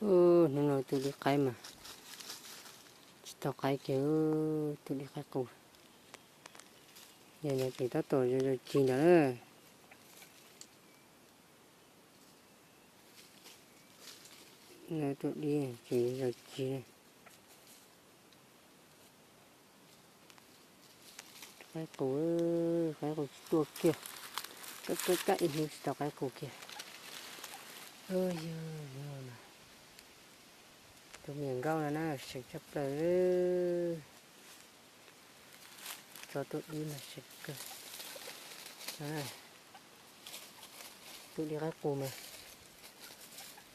Hnub no tuaj dib qaib mas tsis tau qaib kiag, tuaj dib qaib qus. Yog no ces tab tom zoo zoo cig ntawd na. No tuaj dib ces zoo cig. Qaib qus, qaib qus tsis tuaj kiag. Kab kab kab ib hnub tsis tau qaib qus kiag. Yog no, tus me nyuam nkauj no na seev tshaj plaws. Tso tuaj dib mas seev kawg. Tuaj dib qaib qus mas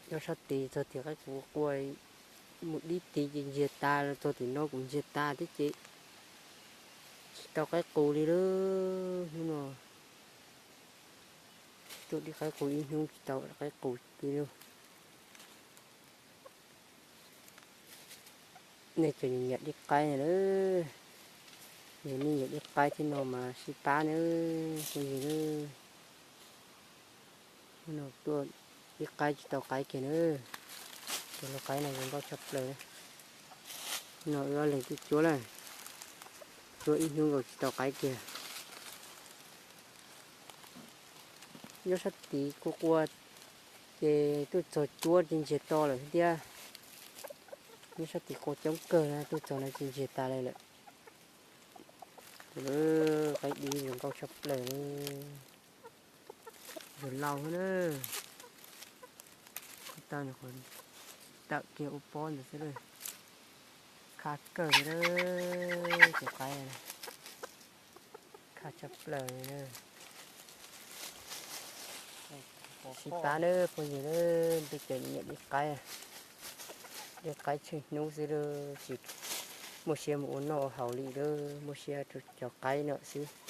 nyob sab tid, txog tim qaib qus qua mus dib tid ces ntsiag tas, los txog tim no kuj ntsiag tas thiab ces tsis tau qaib qus li lauj. Hnub no tuaj dib qaib qus ib hnub tsis tau qaib qus li lauj. Nej cov nyiam dib qaib na, yog nej nyiam dib qaib thiab no mas sib pab nawb phooj ywg. Hnub no tuaj dib qaib tsis tau qaib kiag na. Cov lau qaib no zoo nkauj tshaj plaws. No wb ob leeg twb cuab lawm, cuab ib hnub nkaus tsis tau qaib kiag. Nyob sab tid kuj qua ces tuaj txog cuab ces ntsiag to lawm thiab. Nyob sab tid qua coob kawg na, tuaj txog no ces ntsiag tas li lawm. Qaib dib zoo nkauj tshaj plaws li. Yog lau na, tawm kiag ua pob ntawd xwb. Khab kawg li, cov qaib khab tshaj plaws li. Sib pab nawb phooj ywg, nej cov nyiam dib qaib, dib qaib tsheej hnub xwb lauj, tsis muaj siab mus ua noj ua haus li lauj, muaj siab rau cov qaib no xwb.